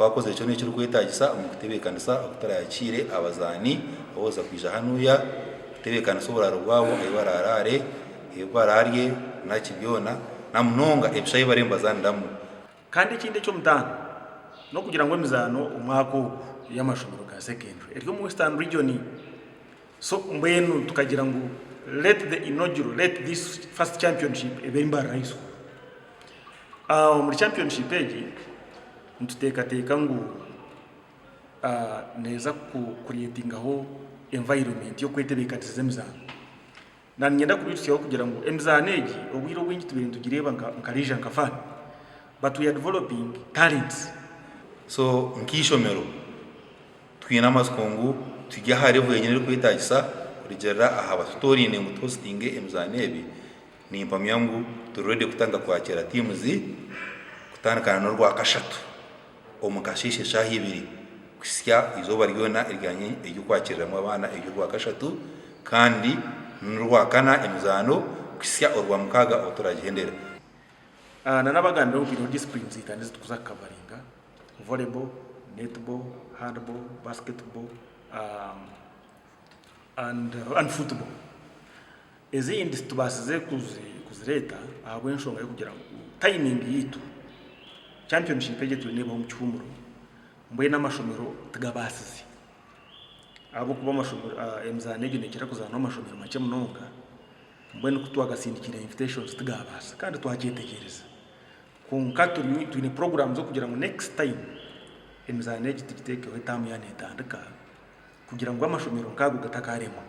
Twakozire kyona ekirikwetaagisa omu kutebeekanisa oku turaakiire abazaani ab'okuza kwija hanuya kutebeekanisa oburaaro bwabo ahu baraaraare, ebi baraarye naki byona na munonga ebishaayi ebi bariyo nibazaaniramu. Kandi ekindi eky'omutaano n'okugira ngu emizaano omwaka ogu ey'amashomero ga secondary eri omu Western Region. So mbwenu tukagira ngu let the inaugural, let this first championship ebe Mbarara High School. Omuri championship egi nituteekateeka ngu neeza ku creatingaho environment y'okwetebeekanisiza emizaano. Naniinyenda kubiijutsyaho kugira ngu emizaano egi obwire obwingi tubaire nitugireeba nka leisure nka fun but we are developing talents. So nk'eishomero twine amatsiko ngu turi aha level yenyini erikwetaagisa kurugiirira aha batutoraine ngu tuhositinge emizaano ebi. Nimpamya ngu turi ready kutandika kwakiira teams kutandika na n'orwakashatu omu kasheeshe shaaha ibiri kuhitsya eizooba ryona ery'okwakiriramu abaana ery'orwakashatu kandi n'orwakana emizaano kuhitsya orwamukaaga obu turaagihendere. Nanabagambira ngu twineho disciplines itaano ezi turikuza kukavaringa, volleyball, netball, handball, basketball and football. Ezindi titubaasize kuzireeta ahabw'enshonga y'okugira ngu tayimingi yaitu, championship egi etwire neebaho omu kihuumuro, mbwenu amashomero tigabaasize ahabw'okuba amashomero emizaano egi neekira kuzaanwa amashomero makye munonga, mbwenu ku twagasindikiire invitations tigabaasa kandi twagyetegyereza. Kwonka twine puroguraamu z'okugira ngu next time emizaano egi tugiteekeho etaamu yaaba neetandika kugira ngu amashomero nk'ago gatakaaremwa.